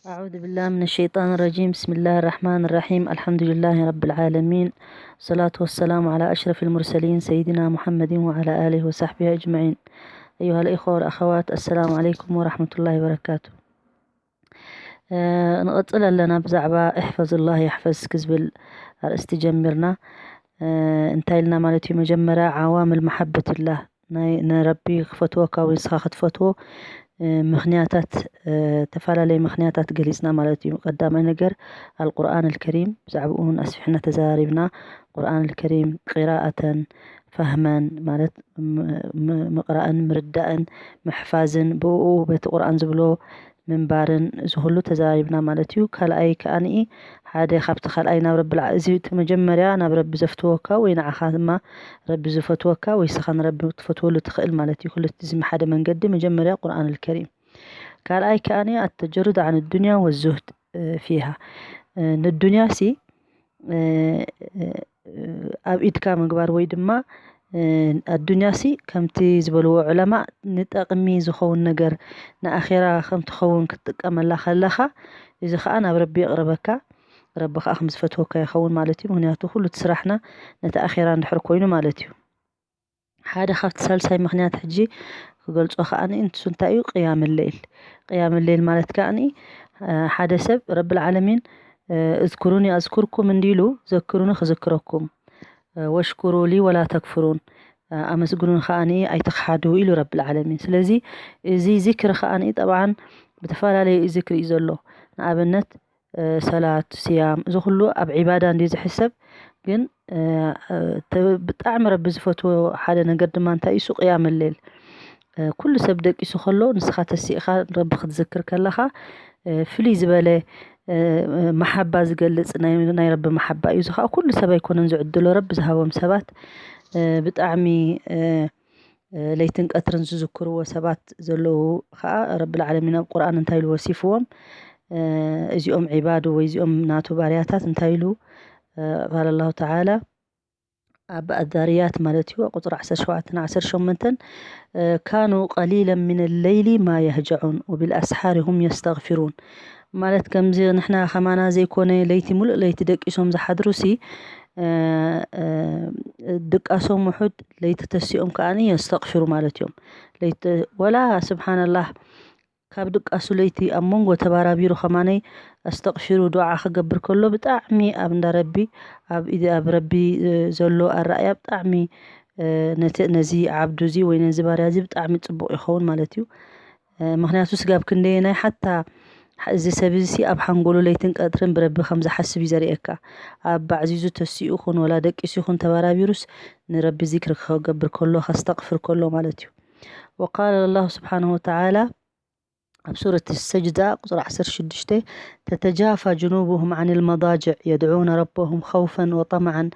أعوذ بالله من الشيطان الرجيم. بسم الله الرحمن الرحيم. الحمد لله رب العالمين. الصلاة والسلام على أشرف المرسلين سيدنا محمد وعلى آله وصحبه أجمعين. أيها الإخوة والأخوات، السلام عليكم ورحمة الله وبركاته. ንቐጽል ኣለና ብዛዕባ እሕፈዙላህ የሕፈዝክ ዝብል ኣርእስቲ ጀሚርና። እንታይ ኢልና ማለት እዩ? መጀመርያ ዓዋምል መሓበትላህ፣ ናይ ንረቢ ክፈትወካ ወይ ንስኻ ክትፈትዎ ምኽንያታት፣ ተፈላለየ ምኽንያታት ገሊጽና ማለት እዩ። ቀዳማይ ነገር ኣልቁርኣን ኣልከሪም፣ ብዛዕባኡ እውን ኣስፊሕና ተዘራሪብና። ቁርኣን ኣልከሪም ቂራኣተን፣ ፈህመን ማለት ምቕራእን ምርዳእን ምሕፋዝን፣ ብኡ በቲ ቁርኣን ዝብሎ ምንባርን፣ እዚ ኩሉ ተዘራሪብና ማለት እዩ። ካልኣይ ከኣ ንኢ ሓደ ካብቲ ካልኣይ ናብ ረቢ፣ እዚ እቲ መጀመርያ ናብ ረቢ ዘፍትወካ ወይ ንዓኻ ድማ ረቢ ዝፈትወካ ወይ ስኻ ንረቢ ክትፈትወሉ ትኽእል ማለት እዩ። ክልቲ እዚ ሓደ መንገዲ፣ መጀመርያ ቁርኣን ኣልከሪም። ካልኣይ ከኣ ንኢ ኣተጀሩድ ዓን ዱንያ ወዙህድ ፊሃ። ንዱንያ ሲ ኣብ ኢድካ ምግባር ወይ ድማ ኣዱንያ ሲ ከምቲ ዝበልዎ ዑለማ ንጠቕሚ ዝኸውን ነገር ንኣኼራ ከም ትኸውን ክትጥቀመላ ከለኻ፣ እዚ ኸኣ ናብ ረቢ የቕርበካ፣ ረቢ ኸኣ ከም ዝፈትወካ ይኸውን ማለት እዩ። ምኽንያቱ ኩሉ እቲ ስራሕና ነቲ ኣኼራ እንድሕር ኮይኑ ማለት እዩ። ሓደ ካብቲ ሳልሳይ ምኽንያት ሕጂ ክገልጾ ከኣ ንሱ እንታይ እዩ? ቅያም ለይል። ቅያም ለይል ማለት ከኣ ሓደ ሰብ ረብል ዓለሚን እዝኩሩኒ ኣዝኩርኩም እንዲሉ ዘክሩኒ ክዝክረኩም፣ ወሽኩሩ ሊ ወላ ተክፍሩን፣ ኣመስግኑን ከኣ ኣይትኽሓዱ ኢሉ ረብል ዓለሚን። ስለዚ እዚ ዚክሪ ከኣ ጠብዓን ብተፈላለዩ ዝክሪ እዩ ዘሎ። ንኣብነት ሰላት፣ ስያም፣ እዚ ኩሉ ኣብ ዒባዳ እንዲ ዝሕሰብ፣ ግን ብጣዕሚ ረቢ ዝፈትዎ ሓደ ነገር ድማ እንታይ እዩ? ቅያም ለይል። ኩሉ ሰብ ደቂሱ ከሎ ንስኻ ተሲእኻ ረቢ ክትዝክር ከለኻ ፍልይ ዝበለ መሓባ ዝገልጽ ናይ ረቢ መሓባ እዩ። እዚ ከዓ ኩሉ ሰብ ኣይኮነን ዝዕድሎ፣ ረቢ ዝሃቦም ሰባት ብጣዕሚ ለይትን ቀትርን ዝዝክርዎ ሰባት ዘለዉ ከዓ ረብል ዓለሚን ኣብ ቁርኣን እንታይ ኢሉ ወሲፍዎም? እዚኦም ዒባዱ ወይ እዚኦም ናቱ ባርያታት እንታይ ኢሉ? ቃል ኣላሁ ተዓላ ኣብ ኣዛርያት ማለት እዩ፣ ቁፅሪ ዓሰርተ ሸውዓተን ዓሰርተ ሸሞንተን፣ ካኑ ቀሊለን ሚን ለይሊ ማ የህጀዑን ወቢልኣስሓሪ ሁም የስተግፊሩን። ማለት ከምዚ ንሕና ከማና ዘይኮነ ለይቲ ሙሉእ ለይቲ ደቂሶም ዝሓድሩ ሲ ድቃሶም ውሑድ ለይቲ ተሲኦም ከኣ የስተቕፍሩ ማለት እዮም። ለይቲ ወላ ስብሓንላህ ካብ ድቃሱ ለይቲ ኣብ መንጎ ተባራቢሩ ከማነይ ኣስተቕፊሩ ዱዓ ክገብር ከሎ ብጣዕሚ ኣብ እንዳ ረቢ ኣብ ኢድ ኣብ ረቢ ዘሎ ኣረኣያ ብጣዕሚ ነዚ ዓብዱ እዚ ወይ ነዚ ባርያ እዚ ብጣዕሚ ጽቡቕ ይኸውን ማለት እዩ። ምኽንያቱ ስጋብ ክንደየናይ ሓታ እዚ ሰብ እዚ ኣብ ሓንጎሉ ለይትን ቀትርን ብረቢ ከም ዝሓስብ እዩ ዘርእየካ። ኣብ ባዕዚዙ ተሲኡ ይኹን ወላ ደቂሱ ይኹን ተባራቢሩስ ንረቢ ዚክሪ ክገብር ከሎ ከስተቕፍር ከሎ ማለት እዩ። ወቃለ ላሁ ስብሓንሁ ወተዓላ ኣብ ሱረት ሰጅዳ ቁፅሪ ዓሰርተ ሽዱሽተ ተተጃፋ ጅኑቡሁም ዓን ልመዳጅዕ የድዑነ ረበሁም ኸውፈን ወጠምዓን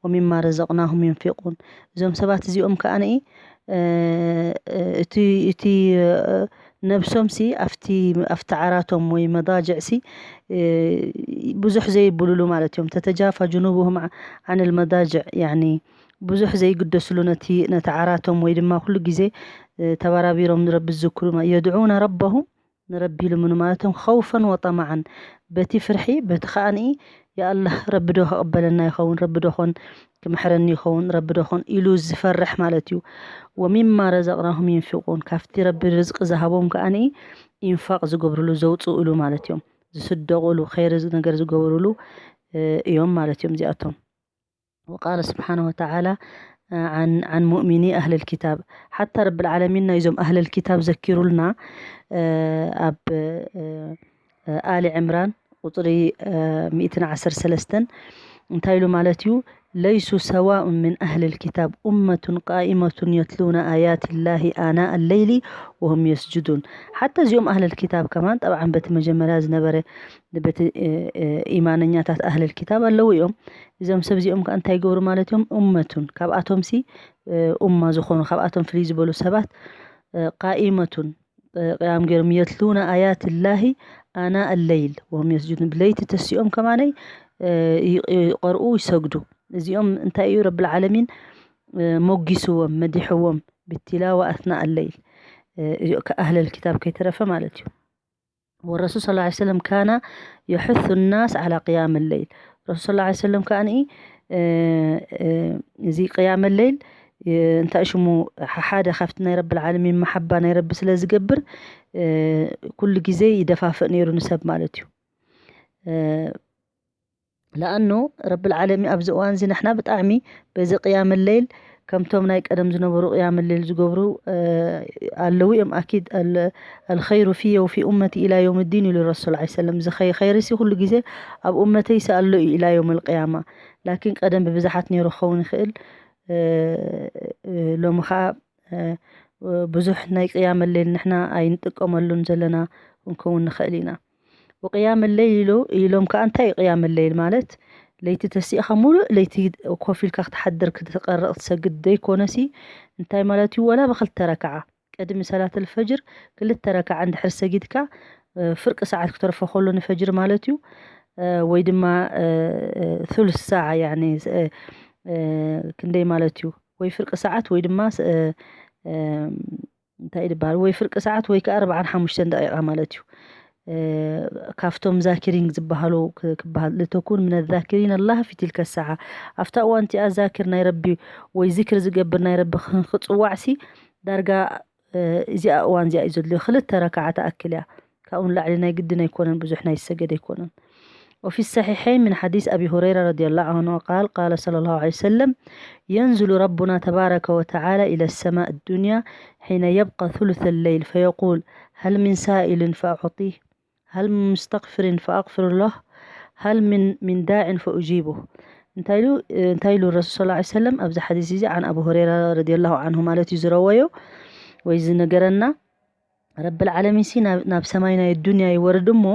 ወሚማ ረዘቅናሁም ዩንፊቁን። እዞም ሰባት እዚኦም ከኣ እቲ እቲ ነብሶም ሲ ኣብቲ ኣብቲ ዓራቶም ወይ መዳጅዕ ሲ ብዙሕ ዘይብሉሉ ማለት እዮም። ተተጃፋ ጅኑቡሁም ዓን ልመዳጅዕ ያኒ ብዙሕ ዘይግደስሉ ነቲ ነቲ ዓራቶም ወይ ድማ ኩሉ ግዜ ተባራቢሮም ንረቢ ዝዝክሩ የድዑነ ረበሁም ንረቢ ይልምኑ ማለት እዮም። ኸውፈን ወጠማዓን በቲ ፍርሒ በቲ ከኣ ንኢ ያኣላህ ረቢ ዶ ከቕበለና ይኸውን ረቢ ዶ ኾን ክምሕረኒ ይኸውን ረቢ ዶ ኾን ኢሉ ዝፈርሕ ማለት እዩ። ወሚማ ረዘቅናሁም ይንፊቁን ካብቲ ረቢ ርዝቂ ዝሃቦም ከኣ ንኢ ኢንፋቅ ዝገብርሉ ዘውፅእሉ ማለት እዮም። ዝስደቁሉ ኸይሪ ነገር ዝገብርሉ እዮም ማለት እዮም እዚኣቶም። وقال سبحانه وتعالى عن عن مؤمني أهل الكتاب حتى رب العالمين ናይዞም ኣህለል ኪታብ ዘኪሩልና ኣብ ኣሊ ዕምራን ቁፅሪ ሚእትን ዓሰርተ ሰለስተን እንታይ ኢሉ ማለት እዩ? ለይሱ ሰዋኡን ምን ኣህል ልኪታብ ኡመቱን ቃኢመቱን የትሉነ ኣያት ላሂ ኣና ኣለይሊ ወሁም የስጁዱን። ሓታ እዚኦም ኣህለል ኪታብ ከማን ጠብዓን በቲ መጀመርያ ዝነበረ በቲ ኢማነኛታት ኣህለል ኪታብ ኣለዉ እዮም። እዞም ሰብ እዚኦም ከዓ እንታይ ይገብሩ ማለት እዮም? ኡመቱን ካብኣቶም ሲ ኡማ ዝኾኑ ካብኣቶም ፍልይ ዝበሉ ሰባት ቃኢመቱን ቅያም ገይሮም የትሉነ ኣያት ላሂ ኣና ኣለይል ወሁም የስጁዱን ብለይቲ ተሲኦም ከማነይ ይቐርኡ ይሰግዱ። እዚኦም እንታይ እዩ ረብል ዓለሚን ሞጊስዎም መዲሕዎም ብቲላዋ ኣትና ኣለይል ኣህለል ኪታብ ከይተረፈ ማለት እዩ። والرسول صلى الله عليه وسلم كان يحث الناس على قيام الليل. ረሱል صلى الله عليه وسلم ከኣ እዚ ቅያመ ለይል እንታይ ሽሙ ሓደ ካብቲ ናይ ረብል ዓለሚን መሓባ ናይ ረቢ ስለ ዝገብር ኩሉ ግዜ ይደፋፍእ ነይሩ ንሰብ ማለት እዩ። ለኣኖ ረብል ዓለሚን ኣብዚ እዋን እዚ ንሕና ብጣዕሚ በዚ ቅያመ ለይል ከምቶም ናይ ቀደም ዝነበሩ ቅያመ ለይል ዝገብሩ ኣለዉ እዮም። ኣኪድ الخير في وفي أمتي إلى يوم الدين ኢሉ ረሱል صلى الله عليه وسلم። እዚ ኸይሪ ሲ ኩሉ ግዜ ኣብ ኡመተይ ሲ ኣሎ እዩ إلى يوم القيامة። ላኪን ቀደም ብብዝሓት ነይሩ ክኸውን ይኽእል። ሎሚ ኸዓ ብዙሕ ናይ ቅያመ ለይል ንሕና ኣይንጥቀመሉን ዘለና ክንከውን ንኽእል ኢና። وقيام الليل ኢሎ ኢሎም ከኣ እንታይ እዩ ቅያመ ለይል ማለት? ለይቲ ተሲእኻ ሙሉእ ለይቲ ኮፍ ኢልካ ክትሓድር ክትቀርእ ክትሰግድ ዘይኮነሲ እንታይ ማለት እዩ? ወላ ብክልተ ረክዓ ቅድሚ ሰላት ኣልፈጅር ክልተ ረክዓ እንድሕር ሰጊድካ ፍርቂ ሰዓት ክተርፎ ከሎ ንፈጅር ማለት እዩ። ወይ ድማ ثلث ساعة ያኒ ክንደይ ማለት እዩ? ወይ ፍርቂ ሰዓት ወይ ድማ እንታይ ይበሃል ወይ ፍርቂ ሰዓት ወይ ከዓ ኣርባዓን ሓሙሽተን ደቂቃ ማለት እዩ። ካብቶም ዛኪሪን ዝበሃሉ ክበሃል لتكن من الذاكرين الله في تلك الساعة። ኣብታ እዋን እቲኣ ዛኪር ናይ ረቢ ወይ ዚክር ዝገብር ናይ ረቢ ክፅዋዕሲ ዳርጋ እዚኣ እዋን እዚኣ እዩ ዘድልዮ። ክልተ ረክዓ ትኣክል እያ። ካብኡ ንላዕሊ ናይ ግድን ኣይኮነን፣ ብዙሕ ናይ ዝሰገደ ኣይኮነን። وفي الصحيحين من حديث أبي هريرة رضي الله عنه قال قال صلى الله عليه وسلم ينزل ربنا تبارك وتعالى إلى السماء الدنيا حين يبقى ثلث الليل فيقول هل من سائل فأعطيه هل من مستغفر فأغفر له هل من من داع فأجيبه እንታይ ኢሉ እንታይ ኢሉ ረሱል صلى الله عليه وسلم ኣብዚ ሓዲስ እዚ عن أبي هريرة رضي الله عنه ማለት እዩ ዝረወዮ ወይ ዝነገረና ረብል ዓለሚን ሲ ናብ ሰማይ ናይ ዱንያ ይወርድ እሞ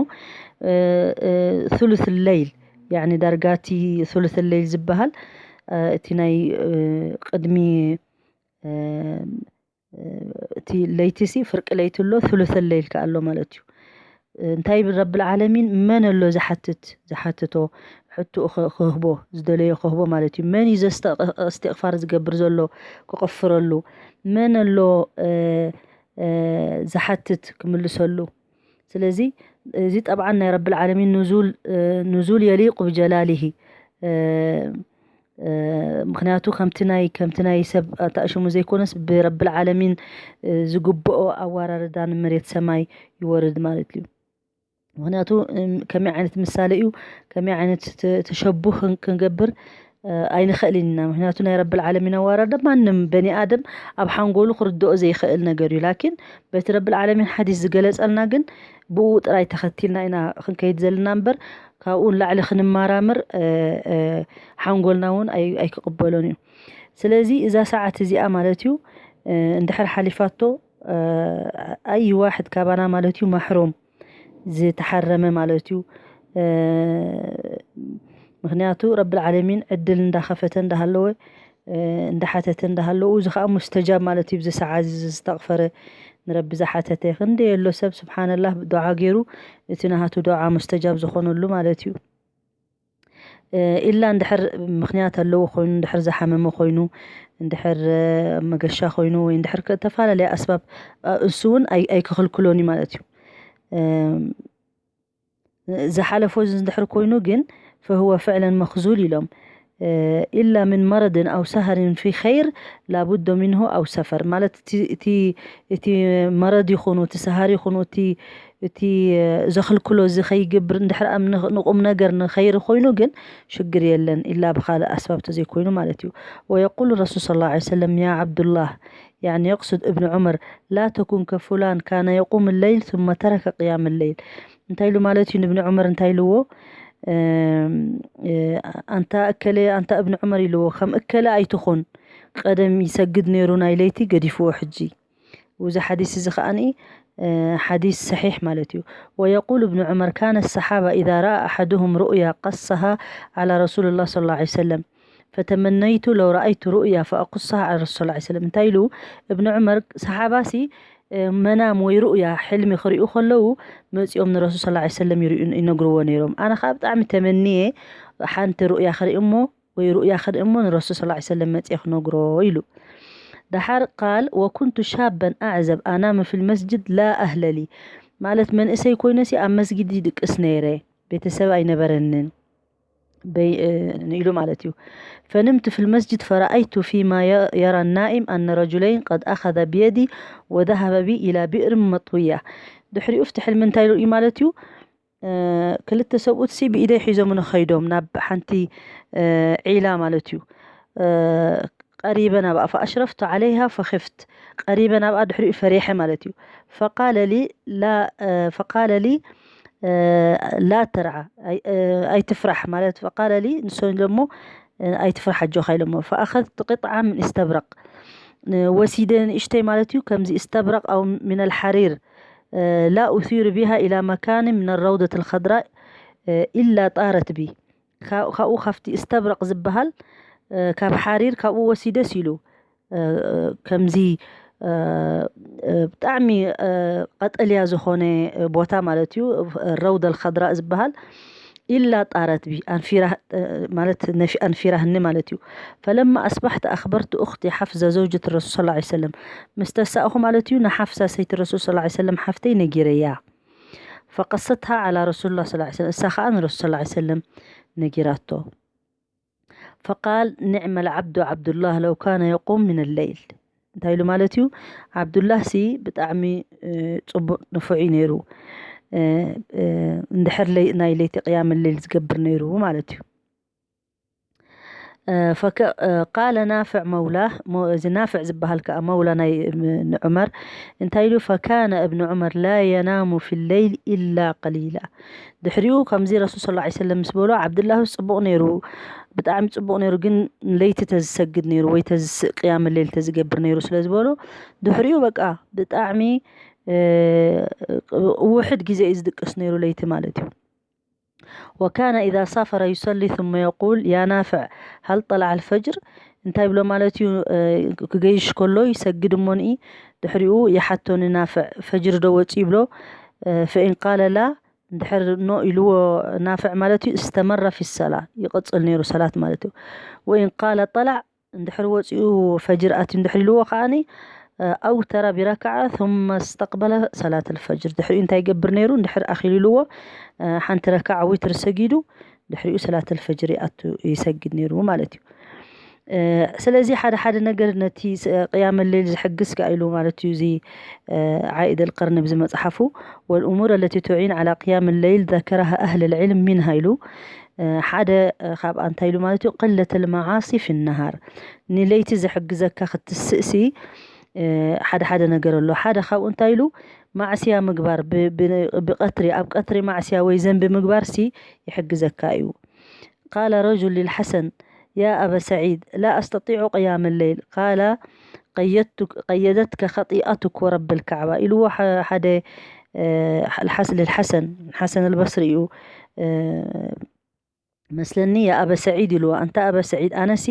ثلث الليل ያኒ ዳርጋ እቲ ثلث الليل ዝበሃል እቲ ናይ ቅድሚ እቲ ለይቲ ሲ ፍርቂ ለይቲ ኣሎ ثلث الليل ከኣ ኣሎ ማለት እዩ። እንታይ ይብል ረብል ዓለሚን መን ኣሎ ዝሓትት ዝሓትቶ ሕትኡ ክህቦ ዝደለዮ ክህቦ ማለት እዩ። መን እዩ እስትቕፋር ዝገብር ዘሎ ክቕፍረሉ መን ኣሎ ዝሓትት ክምልሰሉ። ስለዚ እዚ ጠብዓን ናይ ረብል ዓለሚን ኑዙል ኑዙል የሊቁ ብጀላሊሂ ምክንያቱ ከምቲ ናይ ከምቲ ናይ ሰብ ኣታእሽሙ ዘይኮነስ ብረብል ዓለሚን ዝግብኦ ኣዋራርዳ ንመሬት ሰማይ ይወርድ ማለት እዩ። ምክንያቱ ከመይ ዓይነት ምሳሌ እዩ ከመይ ዓይነት ተሸቡህ ክንገብር ኣይንኽእልን ኢና። ምክንያቱ ናይ ረብል ዓለሚን ኣዋራርዳ ማንም በኒ ኣደም ኣብ ሓንጎሉ ክርድኦ ዘይኽእል ነገር እዩ። ላኪን በቲ ረብል ዓለሚን ሓዲስ ዝገለጸልና ግን ብኡ ጥራይ ተኸቲልና ኢና ክንከይድ ዘለና እምበር ካብኡ ንላዕሊ ክንመራምር ሓንጎልና እውን ኣይክቕበሎን እዩ። ስለዚ እዛ ሰዓት እዚኣ ማለት እዩ እንድሕር ሓሊፋቶ ኣይ ዋሕድ ካባና ማለት እዩ ማሕሮም ዝተሓረመ ማለት እዩ። ምክንያቱ ረብል ዓለሚን ዕድል እንዳኸፈተ እንዳሃለወ እንዳሓተተ እንዳሃለዉ እዚ ከዓ ሙስተጃብ ማለት እዩ። ብዚ ሰዓ እዚ ዝተቕፈረ ንረቢ ዝሓተተ ክንደይ ኣሎ ሰብ ስብሓንላህ ዱዓ ገይሩ እቲ ናሃቱ ዱዓ ሙስተጃብ ዝኾነሉ ማለት እዩ። ኢላ እንድሕር ምክንያት ኣለዎ ኮይኑ እንድሕር ዝሓመመ ኮይኑ እንድሕር መገሻ ኮይኑ ወይ እንድሕር ተፈላለየ ኣስባብ እሱ እውን ኣይክኽልክሎን እዩ ማለት እዩ። ዝሓለፎ እዚ እንድሕር ኮይኑ ግን فهو فعلا مخذول ኢሎም إلا من مرض أو سهر في خير لابد منه أو سفر ማለት እቲ መረድ ይኹኑ እቲ ሰሃር ይኹኑ እቲ እቲ ዘኽልክሎ እዚ ከይገብር እንድሕር ኣብ ንቁም ነገር ንኸይሪ ኮይኑ ግን ሽግር የለን إلا ብኻልእ ኣስባብ ተዘይኮይኑ ማለት እዩ። ويقول الرسول صلى الله عليه وسلم يا عبد الله يعني يقصد ابن عمر لا تكن كفلان كان يقوم الليل ثم ترك قيام الليل እንታይ ኢሉ ማለት እዩ ንብኒ ዑመር እንታይ ኢልዎ ኣንታ እከለ ኣንታ እብኒ ዑመር ኢልዎ ከም እከለ ኣይትኹን ቀደም ይሰግድ ነይሩ ናይ ለይቲ ገዲፍዎ ሕጂ እዚ ሓዲስ እዚ ከዓኒ ሓዲስ ሰሒሕ ማለት እዩ። ويقول ابن عمر كان الصحابة إذا رأى أحدهم رؤيا قصها على رسول الله صلى الله عليه وسلم فتمنيت لو رأيت رؤيا فأقصها على رسول الله صلى الله عليه وسلم እንታይ ኢሉ እብኒ ዑመር ሰሓባ ሲ መናም ወይ ሩእያ ሕልሚ ክሪኡ ከለዉ መፂኦም ንረሱል صلى الله عليه وسلم ይነግርዎ ነይሮም። ኣነ ከዓ ብጣዕሚ ተመንየ ሓንቲ ሩእያ ክርኢ እሞ ወይ ሩእያ ክርኢ እሞ ንረሱል صلى الله عليه وسلم መፅየ ክነግሮ ኢሉ። ደሓር ቃል وكنت شابا أعزب أنام في المسجد لا أهل لي ማለት መንእሰይ ኮይነሲ ኣብ መስጊድ ይድቅስ ነይረ፣ ቤተሰብ ኣይነበረንን በይ-፣ እ፣ ኢሉ ማለት እዩ። فنمت في المسجد فرأيت فيما ي-، يرى النائم أن رجلين قد أخذ بيدي وذهب بي إلى بئر مطوية. ድሕሪኡ ፍቲ ሕልሚ እንታይ ርኢ ማለት እዩ? እ፣ ክልተ ሰብኡትሲ ብኢደይ ሒዞም ንኸይዶም ናብ ሓንቲ፣ እ፣ ዒላ ማለት እዩ። እ፣ ቀሪበ ናብኣ فأشرفت عليها فخفت ቀሪበ ናብኣ ድሕሪኡ ፈሪሐ ማለት እዩ። فقال لي لا، እ፣ فقال لي እ፣ لا ترعى ኣይ-፣ እ፣ ኣይትፍራሕ ማለት فقال لي ንሶም ኢሎሞ እ፣ ኣይትፍራሕ ኣጆኻ ኢሎሞ فأخذت قطعة من استبرق እ፣ ወሲደ ንእሽተይ ማለት እዩ ከምዚ استبرق أو من الحرير እ، لا أثير بها إلى مكان من الروضة الخضراء እ፣ إلا طارت بي ካ-፣ ካብኡ ካብቲ استبرق ዝበሃል እ፣ ካብ ሓሪር ካብኡ ወሲደስ ኢሉ እ፣ ከምዚ እ፣ እ፣ ብጣዕሚ እ፣ ቀጠልያ ዝኾነ ቦታ ማለት እዩ። الروضة الخضراء ዝበሃል إلا طارت بي ኣንፊራ እ፣ ማለት ነፊ-፣ ኣንፊራህኒ ማለት እዩ። فلما أصبحت أخبرت أختي حفصة زوجة الرسول صلى الله عليه وسلم ምስ ተሳእኹ ማለት እዩ ንሓፍሳ ሰይቲ ረሱል صلى الله عليه وسلم ሓፍተይ ነጊረያ። فقصتها على رسول الله صلى الله عليه وسلم እሳ ኸዓ ንረሱል صلى الله عليه وسلم ነጊራቶ። فقال نعم العبد عبد الله لو كان يقوم من الليل እንታይ ኢሉ ማለት እዩ? ዓብዱላህ ሲ ብጣዕሚ እ፣ ጽቡቕ ንፉዕ እዩ ነይሩ። እ፣ እ፣ እንድሕር ለይ-፣ ናይ ለይቲ ቅያም ለይል ዝገብር ነይሩ ማለት እዩ። እ፣ ፈከ-፣ እ፣ ቃለ ናፍዕ መውላህ፣ ሞ-፣ እዚ ናፍዕ ዝበሃል ከኣ መውላ ናይ ም-፣ ንዑመር እንታይ ኢሉ? ፈካነ እብኑ ዑመር ላ የናሙ ፊ ለይል ኢላ ቀሊላ። ድሕሪኡ ከምዚ ረሱል صلى الله عليه وسلم ምስ በሎ ዓብድላህ ጽቡቕ ነይሩ፣ ብጣዕሚ ጽቡቕ ነይሩ፣ ግን ለይቲ ተዝሰግድ ነይሩ ወይ ተዝስ-፣ ቅያም ለይል ተዝገብር ነይሩ ስለ ዝበሎ ድሕሪኡ በቃ ብጣዕሚ እ፣ ውሕድ ግዜ እዩ ዝድቅስ ነይሩ ለይቲ ማለት እዩ። وكان إذا سافر يصلي ثم يقول يا نافع هل طلع الفجر እንታይ ብሎ ማለት እዩ? እ፣ ክገይሽ ከሎ ይሰግድ እሞንኢ ድሕሪኡ ይሓቶ ንናፍዕ ፈጅር ዶ ወፂ ይብሎ። እ፣ فإن قال لا እንድሕር ኖ ኢልዎ ናፍዕ ማለት እዩ استمر في الصلاة ይቕፅል ነይሩ ሰላት ማለት እዩ። وإن قال طلع እንድሕር ወፂኡ ፈጅር ኣትዩ እንድሕር ኢልዎ ከዓኒ እ፣ أوتر بركعة ثم استقبل صلاة الفجر ድሕሪኡ እንታይ ይገብር ነይሩ? እንድሕር ኣኺሉ ኢልዎ እ፣ ሓንቲ ረካዓ ዊትር ሰጊዱ ድሕሪኡ ሰላት الفجر ይኣቱ ይሰግድ ነይሩ ማለት እዩ። እ፣ ስለዚ ሓደ ሓደ ነገር ነቲ ስ-፣ ቅያም ለይል ዝሕግዝ ከኣ ኢሉ ማለት እዩ እዚ እ፣ عائد القرن ብዚ መፅሓፉ والأمور التي تعين على قيام الليل ذكرها أهل العلم منها ኢሉ እ፣ ሓደ እ፣ ካብኣ እንታይ ኢሉ ማለት እዩ قلة المعاصي في النهار ንለይቲ ዝሕግዘካ ክትስእሲ እ፣ ሓደ ሓደ ነገር ኣሎ። ሓደ ካብኡ እንታይ ኢሉ ማዕስያ ምግባር ብ-፣ ብ-፣ ብቀትሪ ኣብ ቀትሪ ማዕስያ ወይ ዘንቢ ምግባር ሲ ይሕግዘካ እዩ። قال رجل للحسن يا أبا سعيد لا أستطيع قيام الليل قال قيدتك، قيدتك خطيئتك ورب الكعبة ኢልዎ ሐ-፣ ሓደ እ፣ الحسن للحسن حسن البصري እዩ እ፣ መስለኒ يا أبا سعيد ኢልዎ ኣንታ ኣባ ሰዒድ ኣነሲ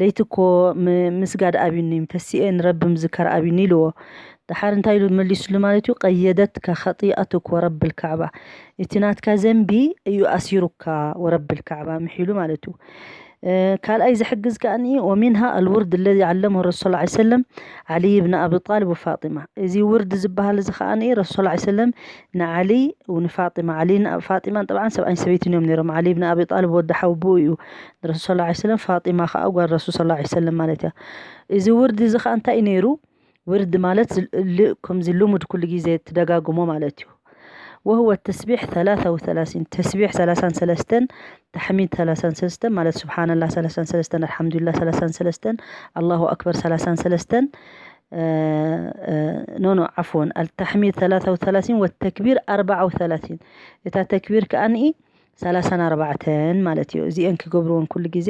ለይቲ እኮ ም-፣ ምስጋድ ኣብዩኒ ተሲኤ ንረቢ ምዝካር ኣብዩኒ ኢልዎ። ደሓር እንታይ ኢሉ መሊሱሉ ማለት እዩ قيدتك خطيئتك ورب الكعبة እቲ ናትካ ዘንቢ እዩ ኣሲሩካ ورب الكعبة ምሒሉ ማለት እዩ። ካልኣይ ዝሕግዝ ከኣኒ ومنها الورد الذي علمه الرسول صلى الله عليه وسلم علي بن أبي طالب وفاطمة እዚ ውርድ ዝበሃል እዚ ከኣኒ ረሱል صلى الله عليه وسلم ንዓሊ ንፋጢማ ዓሊ ፋጢማን ጠብዓን ሰብኣይን ሰበይትን እዮም ነይሮም ዓሊ ብን ኣቢ ጣልብ ወዲ ሓውቦኡ እዩ ንረሱል صلى الله عليه وسلم ፋጢማ ከዓ ጓል ረሱል صلى الله عليه وسلم ማለት እያ እዚ ውርድ እዚ ከዓ እንታይ እዩ ነይሩ ውርድ ማለት ከምዚ ልሙድ ኩሉ ግዜ ትደጋግሞ ማለት እዩ وهو التسبيح ثلاثة وثلاثين تسبيح ثلاثة وثلاثين تحميد ثلاثة وثلاثين ማለት سبحان الله ثلاثة وثلاثين الحمد لله ثلاثة وثلاثين الله أكبر ثلاثة وثلاثين ኖ ኖ عفوا التحميد ثلاثة وثلاثين والتكبير أربعة وثلاثين እታ ተክቢር ከኣ ንኢ ሰላሳን ኣርባዕተን ማለት እዩ እዚአን ክገብርዎን ኩሉ ግዜ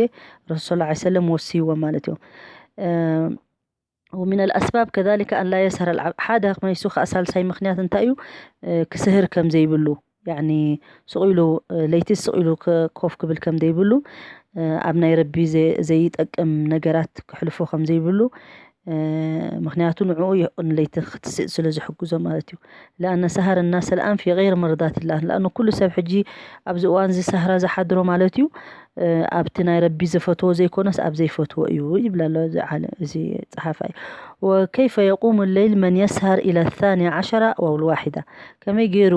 ረሱል صلى الله عليه وسلم ወስይዎም ማለት እዩ ومن الأسباب كذلك أن لا يسهر العبد ሓደ መይሱ ከዓ ሳልሳይ ምክንያት እንታይ እዩ ክስህር ከም ዘይብሉ ያኒ ስቕ ኢሉ ለይቲ ስቕ ኢሉ ኮፍ ክብል ከም ዘይብሉ ኣብ ናይ ረቢ ዘይጠቅም ነገራት ክሕልፎ ከም ዘይብሉ ምክንያቱ ንዕኡ ንለይቲ ክትስእ ስለ ዝሕግዞ ማለት እዩ። لأن سهر الناس الآن في غير مرضاة الله، لأن ኩሉ ሰብ ሕጂ ኣብዚ እዋን እዚ ሰህራ ዝሓድሮ ማለት እዩ ኣብቲ ናይ ረቢ ዝፈትዎ ዘይኮነስ ኣብ ዘይፈትዎ እዩ ይብል ኣሎ እዚ ጸሓፋይ። وكيف يقوم الليل من يسهر إلى الثانية عشرة أو الواحدة؟ ከመይ ገይሩ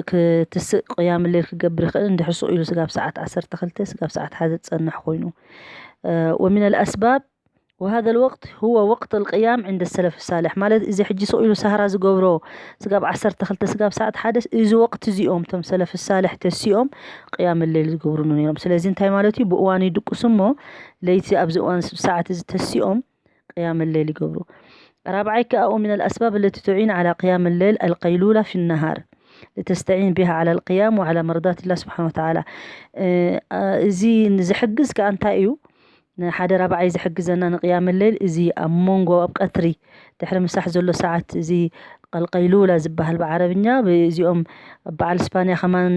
ክትስእ ቅያም ሌል ክገብር ይኽእል? እንድሕር ስቕ ኢሉ ስጋብ ሰዓት ዓሰርተ ክልተ ስጋብ ሰዓት ሓደ ዝጸንሕ ኮይኑ። ومن الأسباب وهذا الوقت هو وقت القيام عند السلف الصالح، ማለት እዚ ሕጂ ስቕ ኢሉ ሰህራ ዝገብሮ ስጋብ ዓሰርተ ክልተ ስጋብ ሰዓት ሓደ እዚ ወቅት እዚኦም እቶም ሰለፍ ሳልሕ ተሲኦም ቅያም ሌል ዝገብሩሉ ነይሮም። ስለዚ እንታይ ማለት እዩ? ብእዋኑ ይድቅሱ እሞ ለይቲ ኣብዚ እዋን ሰዓት እዚ ተሲኦም ቅያም ሌል ይገብሩ። ራብዓይ ከኣ ومن الأسباب التي تعين على قيام الليل القيلولة في النهار لتستعين بها على القيام وعلى مرضاة الله سبحانه وتعالى። እዚ ዝሕግዝ ከኣ እንታይ እዩ? ንሓደ ራብዓይ ዝሕግዘና ንቅያም ሌል እዚ ኣብ መንጎ ኣብ ቀትሪ ድሕሪ ምሳሕ ዘሎ ሰዓት እዚ ቀልቀይሉላ ዝበሃል ብዓረብኛ ብእዚኦም በዓል ስፓንያ ከማን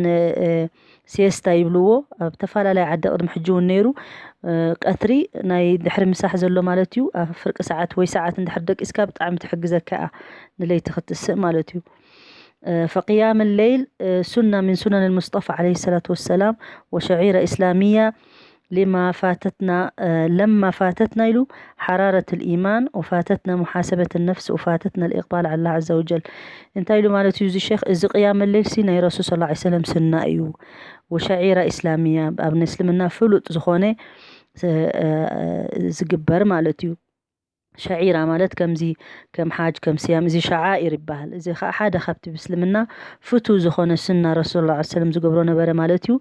ሲየስታ ይብልዎ። ኣብ ተፈላለየ ዓዲ ቅድሚ ሕጂ እውን ነይሩ። ቀትሪ ናይ ድሕሪ ምሳሕ ዘሎ ማለት እዩ። ኣብ ፍርቂ ሰዓት ወይ ሰዓት እንድሕር ደቂስካ ብጣዕሚ ትሕግዘካ እያ ንለይቲ ክትስእ ማለት እዩ። فقيام الليل سنة من سنن المصطفى عليه الصلاة والسلام وشعيرة إسلامية لما فاتتنا لما فاتتنا له حرارة الإيمان وفاتتنا محاسبة النفس وفاتتنا الإقبال على الله عز وجل. እንታይ ኢሉ ማለት እዩ እዚ ሼኽ? እዚ ቅያም ሌል ሲ ናይ ረሱል صلى الله عليه وسلم ሱና እዩ ወሸዒራ ኢስላሚያ ኣብ ናይ እስልምና ፍሉጥ ዝኾነ ዝግበር ማለት እዩ። ሸዒራ ማለት ከምዚ ከም ሓጅ ከም ስያም እዚ ሸዓኢር ይበሃል። እዚ ከዓ ሓደ ካብቲ ብእስልምና ፍቱ ዝኾነ ሱና ረሱል ላ ሰለም ዝገብሮ ነበረ ማለት እዩ።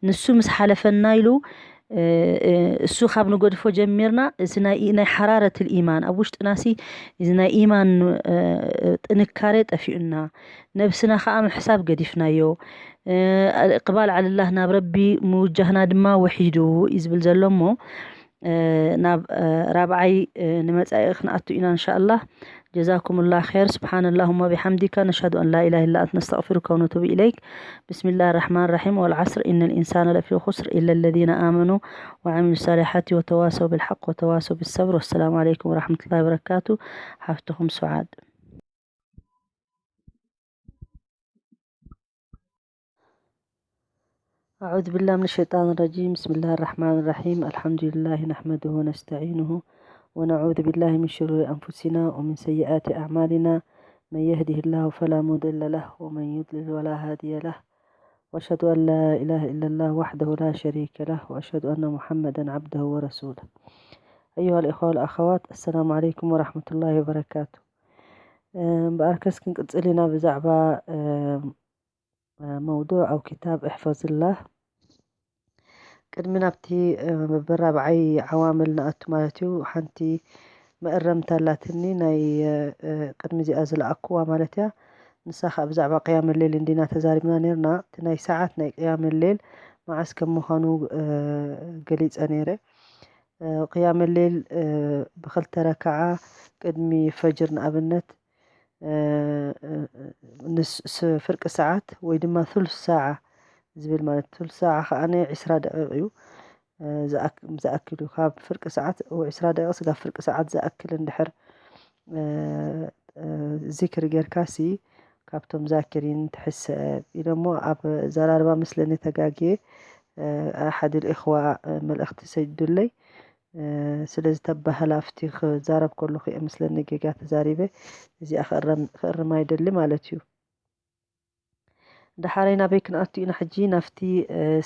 ንሱ ምስ ሓለፈና ኢሉ እሱ ካብ ንገድፎ ጀሚርና እዚ ናይ ናይ ሓራረት ልኢማን ኣብ ውሽጥና ሲ እዚ ናይ ኢማን ጥንካሬ ጠፊኡና ነብስና ከዓ ምሕሳብ ገዲፍናዮ። እቅባል ዓልላህ ናብ ረቢ ምውጃህና ድማ ውሒዱ እዩ ዝብል ዘሎ እሞ ናብ ራብዓይ ንመጻኢ ክንኣቱ ኢና እንሻ ኣላህ። جزاكم الله خير. سبحان اللهم وبحمدك، نشهد أن لا إله إلا أنت، نستغفرك ونتوب إليك. بسم الله الرحمن الرحيم. والعصر إن الإنسان لفي خسر إلا الذين آمنوا وعملوا الصالحات وتواصوا بالحق وتواصوا بالصبر. والسلام عليكم ورحمة الله وبركاته. حفتكم سعاد. أعوذ بالله من الشيطان الرجيم. بسم الله الرحمن الرحيم. الحمد لله نحمده ونستعينه ونعوذ بالله من شرور أنفسنا ومن سيئات أعمالنا. من يهده الله فلا مضل له ومن يضلل ولا هادي له. وأشهد أن لا إله إلا الله وحده لا شريك له وأشهد أن محمدا عبده ورسوله. أيها الإخوة والأخوات، السلام عليكم ورحمة الله وبركاته. እምበኣርከስ ክንቅጽል ኢና ብዛዕባ መውዱዕ ኣብ ክታብ እሕፈዝላህ። ቅድሚ ናብቲ መበል ራብዓይ ዓዋምል ንኣቱ ማለት እዩ፣ ሓንቲ መእረምታ ኣላትኒ ናይ ቅድሚ እዚኣ ዝለኣክዋ ማለት እያ። ንሳ ከዓ ብዛዕባ ቅያም ሌል እንዲና ተዛሪብና ነርና። እቲ ናይ ሰዓት ናይ ቅያም ሌል መዓስ ከም ምዃኑ ገሊጸ ነይረ። ቅያም ሌል ብክልተ ረክዓ ቅድሚ ፈጅር ንኣብነት ንፍርቂ ሰዓት ወይ ድማ ثلث ساعة ዝብል ማለት ثلث ساعة ከዓ ናይ ዕስራ ደቂቕ እዩ ዝኣክል እዩ። ካብ ፍርቂ ሰዓት ወይ ዕስራ ደቂቕ ስጋብ ፍርቂ ሰዓት ዝኣክል እንድሕር ዚክሪ ጌርካ ሲ ካብቶም ዛኪሪን ትሕሰብ ኢሎሞ ኣብ ዘራርባ መስለኒ ተጋግየ። ኣሓድ ልእኽዋ መልእኽቲ ሰጅዱለይ። ስለዚ ተባህላ ኣብቲ ክዛረብ ከለኹ እየ መስለኒ ጌጋ ተዛሪበ። እዚኣ ክእረም- ክእርማ ይደሊ ማለት እዩ። ደሓረይ ናበይ ክንኣቱ ኢና ሕጂ? ናብቲ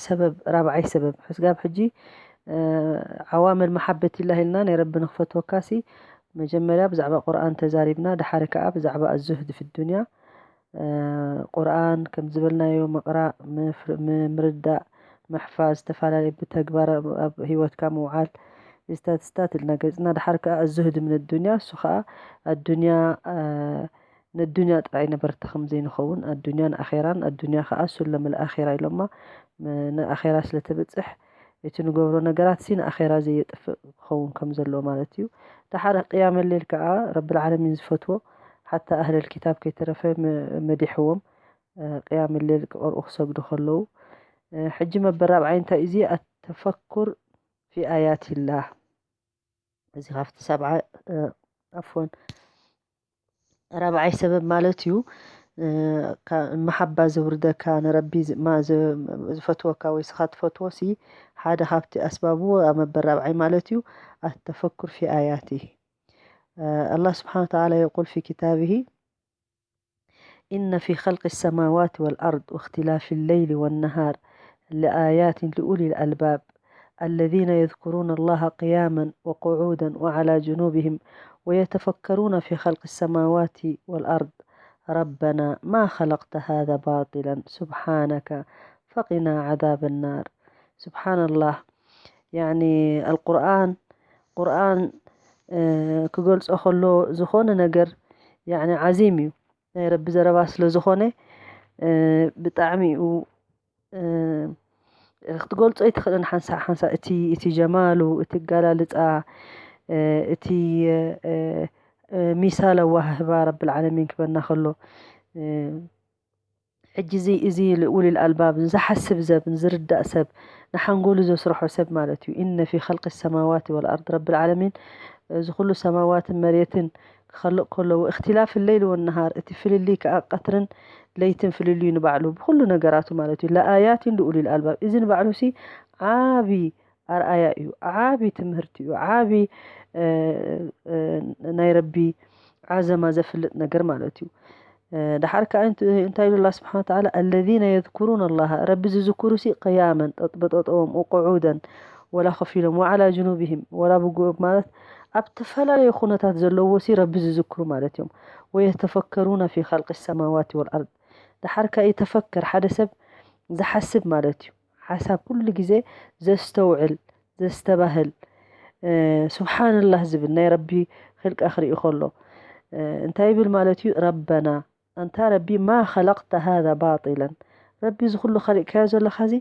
ሰበብ ራብዓይ ሰበብ ሕስጋብ ሕጂ ዓዋመል መሓበት ኢላ ኢልና ናይ ረቢ ንክፈትወካ ሲ መጀመርያ ብዛዕባ ቁርኣን ተዛሪብና፣ ደሓሪ ከዓ ብዛዕባ ኣዙህድ ፊ ዱንያ ቁርኣን ከም ዝበልናዮ ምቕራእ፣ ምፍር- ም- ምርዳእ፣ ምሕፋዝ፣ ዝተፈላለዩ ብተግባር ኣብ- ኣብ ህይወትካ ምውዓል፣ እዚታት እዚታት ኢልና ገሊፅና። ድሓር ከዓ ኣዙህድ ምን ዱንያ፣ እሱ ከዓ ኣዱንያ ነዱንያ ጥራይ ነበርታ ከም ዘይንኸውን ኣዱንያን ኣኼራን፣ ኣዱንያ ከዓ ሱለመል ኣኼራ ኢሎማ። ንኣኼራ ስለ ትብፅሕ እቲ ንገብሮ ነገራት ሲ ንኣኼራ ዘየጥፍእ ክኸውን ከም ዘለዎ ማለት እዩ። ደሓር ቅያመ ሌል ከዓ ረብል ዓለሚን ዝፈትዎ ሓታ ኣህለል ኪታብ ከይተረፈ መዲሕዎም ቅያመ ሌል ክቐርኡ ክሰግዱ ከለዉ። ሕጂ መበል ራብዓይ እንታይ እዩ? እዚ ኣተፈኩር ፊ ኣያቲላህ። እዚ ካብቲ ሰብዓ ኣፍወን ራብዓይ ሰበብ ማለት እዩ። መሓባ ዘውርደካ ንረቢ ዝፈትወካ ወይ ስኻ ትፈትዎ ሲ ሓደ ካብቲ ኣስባቡ ኣብ መበል ራብዓይ ማለት እዩ። ኣተፈኩር ፊ ኣያቲ ኣላህ ስብሓን ወተዓላ የቁል ፊ ኪታብሂ إن في خلق السماوات والأرض واختلاف الليل والنهار لآيات لأولي الألباب الذين يذكرون الله قياما وقعودا وعلى جنوبهم ويتفكرون في خلق السماوات والأرض ربنا ما خلقت هذا باطلا سبحانك فقنا عذاب النار. سبحان الله. يعني القرآن قرآن ክገልጾ ከሎ ዝኾነ ነገር يعني عظيم እዩ። ናይ ረቢ ዘረባ ስለ ዝኾነ ብጣዕሚ እዩ ክትገልጾ ኣይትኽእልን ሓንሳእ ሓንሳእ እቲ እቲ ጀማሉ እቲ ኣጋላልጻ እቲ ሚሳል ኣዋህህባ ረብል ዓለሚን ክበና ከሎ ሕጂ እዚ እዚ ልኡል ኣልባብ ዝሓስብ ሰብ ዝርዳእ ሰብ ንሓንጎሉ ዘስርሖ ሰብ ማለት እዩ። إن في خلق السماوات والأرض ረብል ዓለሚን እዚ ኩሉ ሰማዋትን መሬትን ክኸልቕ ከሎ واختلاف الليل والنهار እቲ ፍልልይ ከዓ ቀትርን ለይትን ፍልልዩ ንባዕሉ ብኩሉ ነገራቱ ማለት እዩ። ለኣያትን ልኡል ኣልባብ እዚ ንባዕሉ ሲ ዓቢ ኣርኣያ እዩ፣ ዓቢ ትምህርቲ እዩ፣ ዓቢ ናይ ረቢ ዓዘማ ዘፍልጥ ነገር ማለት እዩ። ድሓር ከዓ እንታይ ኢሉ ኣላ ስብሓን ወተዓላ الذين يذكرون الله ረቢ ዝዝክሩ ሲ ቅያመን በጠጠዎም وقعودا ولا خفيلا وعلى جنوبهم ولا ብጉ ማለት ኣብ ተፈላለየ ኩነታት ዘለዎ ሲ ረቢ ዝዝክሩ ማለት እዮም። ويتفكرون في خلق السماوات والأرض ድሓር ከዓ يتفكر ሓደ ሰብ ዝሓስብ ማለት እዩ። ሓሳብ ኩሉ ግዜ ዘስተውዕል ዘስተባህል ስብሓንላህ ዝብል ናይ ረቢ ክልቃ ክርኢ ከሎ እንታይ ይብል ማለት እዩ? ረበና ኣንታ ረቢ ማ ኸለቅተ ሃዛ ባጢለን ረቢ እዚ ኩሉ ኸሊቅካዮ ዘለኻ እዚ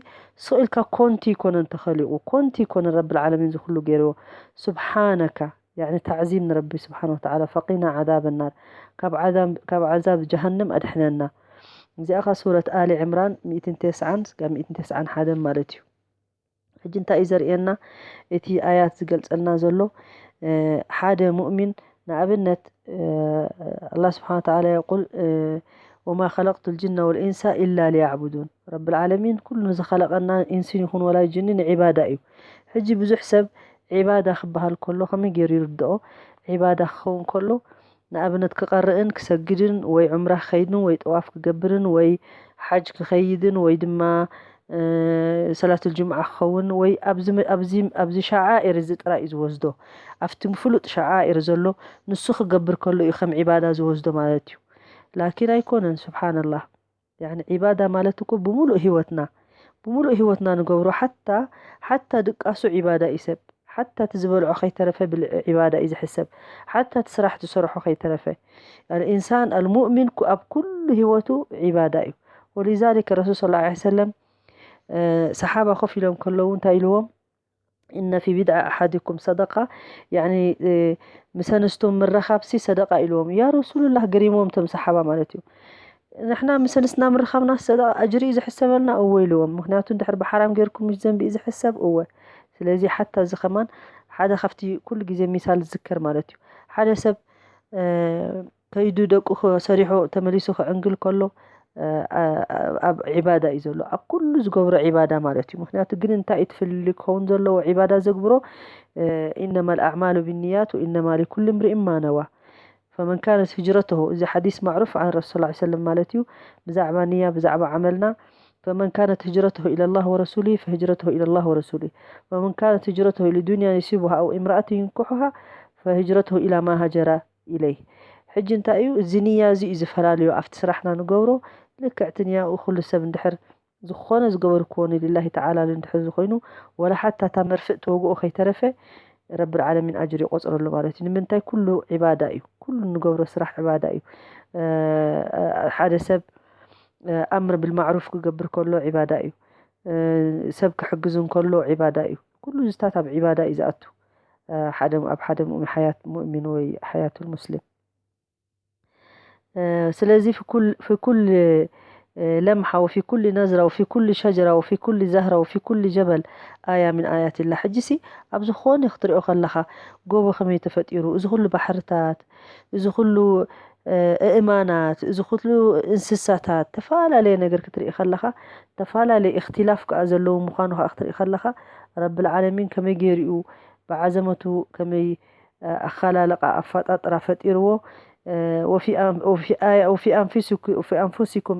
ስቕ ኢልካ ኮንቲ ይኮነን ተኸሊቑ ኮንቲ ይኮነን ረቢ ልዓለሚን እዚ ኩሉ ገይርዎ ስብሓነካ ያኒ ታዕዚም ንረቢ ስብሓን ወተዓላ ፈቂና ዓዛብ ናር ካብ ዓዛብ ጀሃንም ኣድሕነና እዚኣ ኸ ሱረት ኣሊ ዕምራን ሚእትን ተስዓን ስጋብ ሚእትን ተስዓን ሓደን ማለት እዩ ሕጂ እንታይ እዩ ዘርእየና እቲ ኣያት ዝገልጸልና ዘሎ ሓደ ሙእሚን ንኣብነት ኣላ ስብሓን ወተዓላ የቁል ወማ ኸለቅቱ ልጅነ ወልኢንሳ ኢላ ሊያዕቡዱን ረቢ ልዓለሚን ኩሉ ንዝኸለቀና ኢንስን ይኹን ወላ ጅኒ ንዒባዳ እዩ ሕጂ ብዙሕ ሰብ ዒባዳ ክበሃል ከሎ ከመይ ገይሩ ይርድኦ ዒባዳ ክኸውን ከሎ ንኣብነት ክቐርእን ክሰግድን ወይ ዑምራ ክኸይድን ወይ ጠዋፍ ክገብርን ወይ ሓጅ ክኸይድን ወይ ድማ ሰላትል ጅምዓ ክኸውን ወይ ኣብዚ ሸዓኢር እዚ ጥራይ እዩ ዝወስዶ ኣብቲ ፍሉጥ ሸዓኢር ዘሎ ንሱ ክገብር ከሎ እዩ ከም ዒባዳ ዝወስዶ ማለት እዩ ላኪን ኣይኮነን ስብሓንላህ ያኒ ዒባዳ ማለት እኮ ብምሉእ ህይወትና ብምሉእ ህይወትና ንገብሮ ሓታ ሓታ ድቃሱ ዒባዳ እዩ ሰብ ሓታ እቲ ዝበልዖ ከይተረፈ ብልዒ ዒባዳ እዩ ዝሕሰብ ሓታ እቲ ስራሕ ዝሰርሖ ከይተረፈ ኣልኢንሳን ኣልሙእሚን ኣብ ኩሉ ህይወቱ ዒባዳ እዩ ወሊዛሊክ ረሱል ስ ሰለም ሰሓባ ኮፍ ኢሎም ከለዉ እንታይ ኢልዎም إن في بضع أحدكم صدقة يعني ምስ ኣንስቶም ምርኻብሲ ሰደቃ ኢልዎም ያ ረሱሉላህ ገሪሞም እቶም ሰሓባ ማለት እዩ ንሕና ምስ ኣንስትና ምርኻብና ሰደቃ ኣጅሪ እዩ ዝሕሰበልና እወ ኢልዎም ምክንያቱ እንድሕር ብሓራም ገይርኩም ምሽ ዘንቢ እዩ ዝሕሰብ እወ ስለዚ ሓታ እዚ ከማን ሓደ ካብቲ ኩሉ ግዜ ሚሳል ዝዝከር ማለት እዩ ሓደ ሰብ ከይዱ ደቁ ሰሪሑ ተመሊሱ ክዕንግል ከሎ ኣብ ዒባዳ እዩ ዘሎ ኣብ ኩሉ ዝገብሮ ዒባዳ ማለት እዩ ምክንያቱ ግን እንታይ እዩ ትፍልልይ ክኸውን ዘለዎ ዒባዳ ዘግብሮ ኢነማ ልኣዕማሉ ብንያት ወኢነማ ሊኩል እምርእ ማነዋ ፈመን ካነት ህጅረተሁ እዚ ሓዲስ ማዕሩፍ ዓን ረሱል ላ ሰለም ማለት እዩ ብዛዕባ ንያ ብዛዕባ ዓመልና فمن كانت هجرته إلى الله ورسوله فهجرته إلى الله ورسوله ومن كانت هجرته لدنيا يصيبها أو امرأة ينكحها فهجرته إلى ما هاجر إليه ሕጂ እንታይ እዩ እዚ ንያ እዚ እዩ ዝፈላለዮ ኣብቲ ስራሕና ንገብሮ ልክዕቲ ንያኡ ኩሉ ሰብ እንድሕር ዝኾነ ዝገበርክዎ ንልላሂ ተዓላ እንድሕር ዝኾይኑ ወላ ሓታ እታ መርፍእ ተወግኦ ከይተረፈ ረቢ ዓለሚን ኣጅር ይቆፅረሉ ማለት እዩ ንምንታይ ኩሉ ዒባዳ እዩ ኩሉ ንገብሮ ስራሕ ዒባዳ እዩ ሓደ ሰብ ኣምር ብልማዕሩፍ ክገብር ከሎ ዒባዳ እዩ ሰብ ክሕግዝ እንከሎ ዒባዳ እዩ ኩሉ ዝታት ኣብ ዒባዳ እዩ ዝኣቱ ሓደ ኣብ ሓደ ሙእሚን ሓያት ሙእሚን ወይ ሓያቱል ሙስሊም ስለዚ ፍኩል ፍኩል ለምሓ ወፊ ኩሊ ነዝራ ወፊ ኩሊ ሸጀራ ወፊ ኩሊ ዘህራ ወፊ ኩሊ ጀበል ኣያ ምን ኣያት ላ። ሕጂሲ ኣብ ዝኾነ ክትሪኦ ከለኻ ጎቦ ከመይ ተፈጢሩ፣ እዚ ኩሉ ባሕርታት፣ እዚ ኩሉ ኣእማናት፣ እዚ ኩሉ እንስሳታት፣ ተፈላለየ ነገር ክትርኢ ከለኻ፣ ተፈላለየ እክትላፍ ከኣ ዘለዉ ምዃኑ ከኣ ክትርኢ ከለኻ፣ ረብል ዓለሚን ከመይ ገይሩ እዩ ብዓዘመቱ ከመይ ኣኸላልቃ ኣፈጣጥራ ፈጢርዎ። ወፊ ኣንፉሲኩም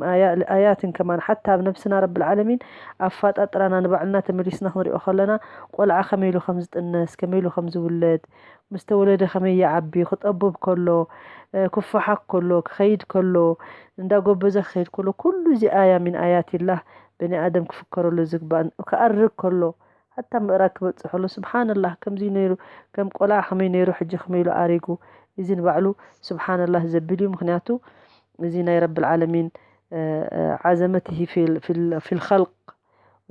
ኣያትን ከማን ሓታ ኣብ ነብስና ረብል ዓለሚን ኣፈጣጥራና ንባዕልና ተመሊስና ክንሪኦ ከለና ቆልዓ ከመይ ኢሉ ከም ዝጥነስ ከመይ ኢሉ ከም ዝውለድ ምስ ተወለደ ከመይ ይዓቢ ክጠቡብ ከሎ ክፈሓክ ከሎ ክኸይድ ከሎ እንዳጎበዘ ክኸይድ ከሎ ኩሉ እዚ ኣያ ሚን ኣያት ላህ በኒ ኣደም ክፍከረሉ ዝግባእ ክኣርግ ከሎ ሓታ ምእራግ ክበጽሕ ከሎ ስብሓንላህ ከምዚ ነይሩ ከም ቆልዓ ከመይ ነይሩ ሕጂ ከመይ ኢሉ ኣሪጉ እዚ ንባዕሉ ስብሓንላህ ዘብል እዩ። ምክንያቱ እዚ ናይ ረብል ዓለሚን ዓዘመትሂ ፊል ኸልቅ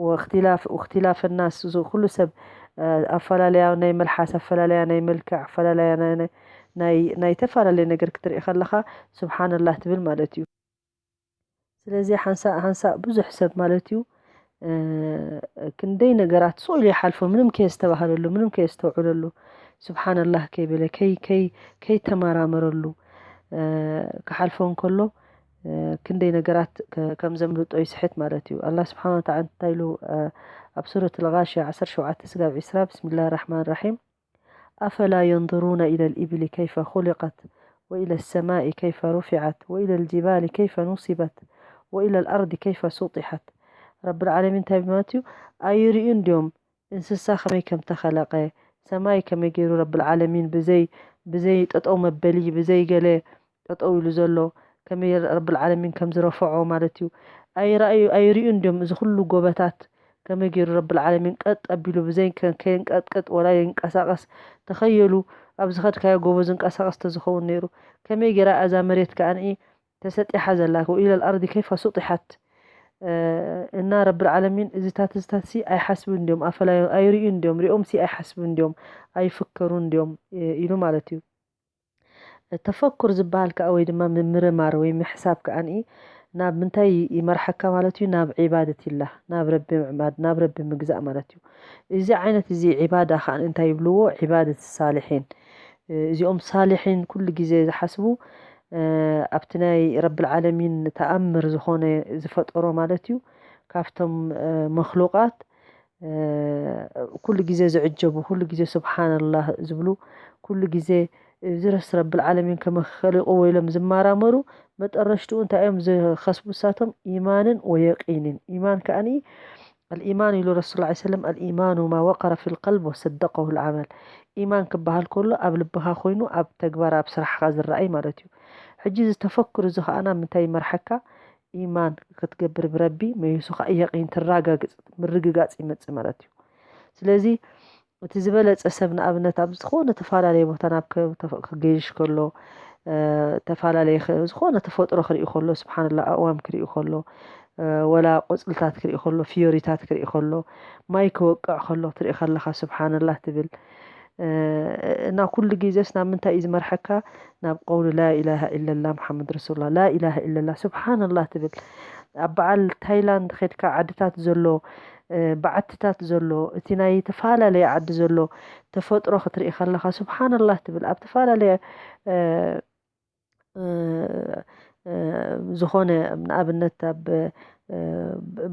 ወእክትላፍ ናስ ኩሉ ሰብ ኣፈላለያ ናይ መልሓስ ኣፈላለያ ናይ መልክዕ ኣፈላለያ ናይ ተፈላለየ ነገር ክትርኢ ከለኻ ስብሓንላህ ትብል ማለት እዩ። ስለዚ ሓንሳእ ሓንሳእ ብዙሕ ሰብ ማለት እዩ ክንደይ ነገራት ስቕ ኢሉ ይሓልፎ ምንም ከየስተባህለሉ ምንም ከየስተውዕለሉ ስብሓንላህ ከይበለ ከይተመራመረሉ ክሓልፎ እንከሎ ክንደይ ነገራት ከም ዘምልጦ ይስሕት ማለት እዩ። ኣላህ ስብሓን ወተዓላ እንታይ ኢሉ ኣብ ሱረት ልጋሽያ ዓሰርተ ሸውዓተ ስጋብ ዒስራ ብስሚላህ ራሕማን ራሒም أفلا ينظرون إلى الإبل كيف خلقت وإلى السماء كيف رفعت وإلى الجبال كيف نصبت وإلى الأرض كيف سطحت ረብል ዓለሚን እንታይ ማለት እዩ ኣይርእዩን ድዮም እንስሳ ከመይ ከም ተኸለቐ ሰማይ ከመይ ገይሩ ረብል ዓለሚን ብዘይ ብዘይ ጠጠው መበሊ ብዘይ ገለ ጠጠው ኢሉ ዘሎ ከመይ ረብል ዓለሚን ከም ዝረፈዖ ማለት እዩ። ኣይረኣዩ ኣይርእዩን ድዮም እዚ ኩሉ ጎበታት ከመይ ገይሩ ረብል ዓለሚን ቀጥ ኣቢሉ ብዘይ ከ- ከየንቀጥቀጥ ወላ የንቀሳቀስ ተኸየሉ ኣብ ዝኸድካዮ ጎቦ ዝንቀሳቀስ ተዝኸውን ነይሩ ከመይ ገይራ እዛ መሬት ከኣ ንኢ ተሰጢሓ ዘላ ወኢለ ልኣርዲ ከይፈ ሱጢሓት እና ረብል ዓለሚን እዚታት እዚታት ሲ ኣይሓስብን እንዲዮም ኣፈላ ኣይርእዩ እንዲዮም ሪኦም ሲ ኣይሓስቡ እንዲዮም ኣይፍከሩ እንዲዮም ኢሉ ማለት እዩ። ተፈኩር ዝበሃል ከዓ ወይ ድማ ምምርማር ወይ ምሕሳብ ከዓ ንኢ ናብ ምንታይ ይመርሓካ ማለት እዩ ናብ ዒባደት ኢላ ናብ ረቢ ምዕማድ ናብ ረቢ ምግዛእ ማለት እዩ። እዚ ዓይነት እዚ ዒባዳ ከዓ እንታይ ይብልዎ ዒባደት ሳልሒን እዚኦም ሳልሒን ኩሉ ግዜ ዝሓስቡ ኣብቲ ናይ ረብል ዓለሚን ተኣምር ዝኾነ ዝፈጠሮ ማለት እዩ ካብቶም መክሉቃት ኩሉ ግዜ ዝዕጀቡ ኩሉ ግዜ ስብሓንላህ ዝብሉ ኩሉ ግዜ እዚ ረስ ረብል ዓለሚን ከመይ ከሊቕዎ ኢሎም ዝመራመሩ መጠረሽትኡ እንታይ እዮም ዝኸስቡ እሳቶም ኢማንን ወየቂንን ኢማን ከኣኒ الإيمان ኢሉ ረሱል ላ ሰለም الإيمان ما وقر في القلب وصدقه العمل ኢማን ክበሃል ከሎ ኣብ ልብኻ ኮይኑ ኣብ ተግባር ኣብ ስራሕኻ ዝረኣይ ማለት እዩ ሕጂ እዚ ተፈክር እዚ ከኣ ናብ ምንታይ ይመርሐካ ኢማን ክትገብር ብረቢ መይሱ ከዓ የቂን ትራጋግፅ ምርግጋፅ ይመፅእ ማለት እዩ። ስለዚ እቲ ዝበለፀ ሰብ ንኣብነት ኣብ ዝኾነ ተፈላለየ ቦታ ናብ ክገይሽ ከሎ ተፈላለየ ዝኾነ ተፈጥሮ ክርኢ ከሎ ስብሓንላ ኣእዋም ክርኢ ከሎ ወላ ቆፅልታት ክርኢ ከሎ ፍዮሪታት ክርኢ ከሎ ማይ ክወቅዕ ከሎ ትርኢ ከለካ ስብሓንላ ትብል እና ኩሉ ግዜስ ናብ ምንታይ እዩ ዝመርሐካ ናብ ቀውሊ ላኢላሃ ኢለላ ሙሓመድ ረሱሉላ ላኢላሃ ኢለላ ስብሓንላ ትብል ኣብ በዓል ታይላንድ ከድካ ዓድታት ዘሎ በዓትታት ዘሎ እቲ ናይ ተፈላለየ ዓዲ ዘሎ ተፈጥሮ ክትርኢ ከለካ ስብሓንላ ትብል ኣብ ተፈላለየ ዝኾነ ንኣብነት ኣብ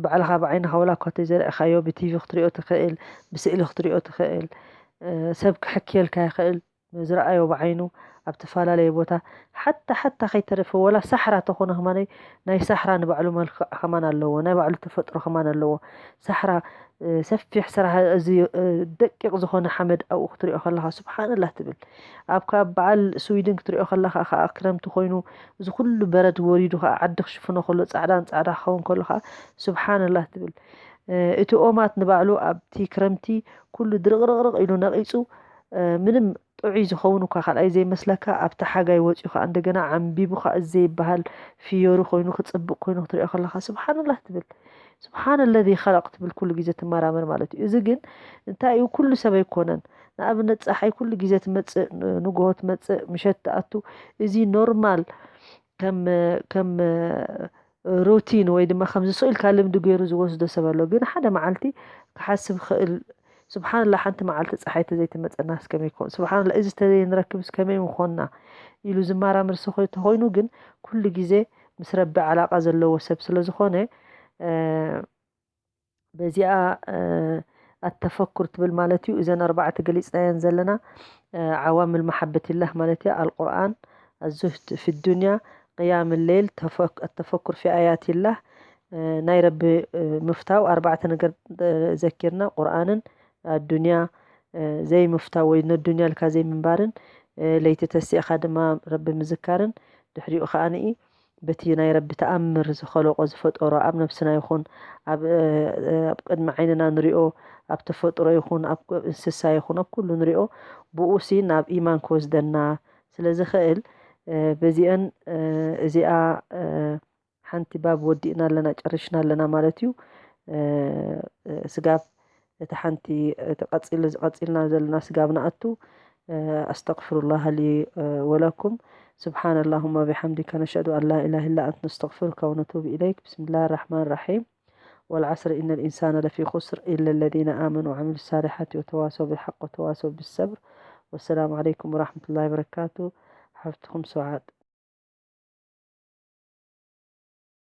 ባዕልኻ ብዓይንኻ ወላ እኳ ተዘርዕኻዮ ብቲቪ ክትሪኦ ትኽእል ብስእሊ ክትሪኦ ትኽእል ሰብ ክሕክየልካ ይኽእል ዝረኣዮ ብዓይኑ ኣብ ተፈላለየ ቦታ ሓታ ሓታ ከይተረፈ ወላ ሳሕራ ተኾነ ከማነይ ናይ ሳሕራ ንባዕሉ መልክዕ ከማን ኣለዎ ናይ ባዕሉ ተፈጥሮ ከማን ኣለዎ ሳሕራ ሰፊሕ ስራሕ እዚ ደቂቕ ዝኾነ ሓመድ ኣብኡ ክትሪኦ ከለኻ ስብሓንላህ ትብል ኣብ ካብ በዓል ስዊድን ክትሪኦ ከለኻ ከዓ ክረምቲ ኮይኑ እዚ ኩሉ በረድ ወሪዱ ከዓ ዓዲ ክሽፍኖ ከሎ ፃዕዳን ፃዕዳ ክኸውን ከሎ ከዓ ስብሓንላህ ትብል እቲ ኦማት ንባዕሉ ኣብቲ ክረምቲ ኩሉ ድርቕርቕርቕ ኢሉ ነቒፁ ምንም ጥዑይ ዝኸውን እኳ ካልኣይ ዘይመስለካ ኣብቲ ሓጋይ ወፂኡ ከዓ እንደገና ዓንቢቡ ከዓ እዚ ዘይበሃል ፍዮሪ ኮይኑ ክፅብቅ ኮይኑ ክትሪኦ ከለካ ስብሓንላህ ትብል ስብሓን ለዚ ከለቅ ትብል ኩሉ ግዜ ትመራመር ማለት እዩ እዚ ግን እንታይ እዩ ኩሉ ሰብ ኣይኮነን ንኣብነት ፀሓይ ኩሉ ግዜ ትመፅእ ንግሆ ትመፅእ ምሸት ትኣቱ እዚ ኖርማል ከም ከም ሩቲን ወይ ድማ ከምዚ ስቕ ኢልካ ልምዲ ገይሩ ዝወስዶ ሰብ ኣሎ። ግን ሓደ መዓልቲ ክሓስብ ክእል፣ ስብሓንላ፣ ሓንቲ መዓልቲ ፀሓይ ተዘይትመፀና እስከመይ ክኸውን? ስብሓንላ፣ እዚ ተዘይንረክብ እስከመይ ምኾንና ኢሉ ዝመራምር ሰብ ተኾይኑ ግን ኩሉ ግዜ ምስ ረቢ ዓላቃ ዘለዎ ሰብ ስለ ዝኾነ በዚኣ ኣተፈኩር ትብል ማለት እዩ። እዘን ኣርባዕተ ገሊፅናየን ዘለና ዓዋምል መሓበትላህ ማለት እዩ። ኣልቁርኣን፣ ኣዙህድ ፊ ዱንያ፣ ቅያም ሌል፣ ኣተፈኩር ፊ ኣያትላህ፣ ናይ ረቢ ምፍታው። ኣርባዕተ ነገር ዘኪርና፣ ቁርኣንን ኣዱንያ ዘይምፍታው ወይ ነዱንያ ልካ ዘይምንባርን ለይቲ ተሲእኻ ድማ ረቢ ምዝካርን ድሕሪኡ ከዓንኢ በቲ ናይ ረቢ ተኣምር ዝኸለቆ ዝፈጠሮ ኣብ ነብስና ይኹን ኣብ ኣብ ቅድሚ ዓይንና ንሪኦ ኣብ ተፈጥሮ ይኹን ኣብ እንስሳ ይኹን ኣብ ኩሉ ንሪኦ ብኡሲ ናብ ኢማን ክወስደና ስለ ዝኽእል በዚአን እዚኣ ሓንቲ ባብ ወዲእና ኣለና ጨሪሽና ኣለና ማለት እዩ። ስጋብ እቲ ሓንቲ እቲ ቀፂልና ዘለና ስጋብ ንኣቱ أستغفر الله لي ولكم سبحان اللهم وبحمدك نشهد أن لا إله إلا أنت نستغفرك ونتوب إليك بسم الله الرحمن الرحيم والعصر إن الإنسان لفي خسر إلا الذين آمنوا وعملوا الصالحات وتواصوا بالحق وتواصوا بالصبر والسلام عليكم ورحمة الله وبركاته حفتكم سعاد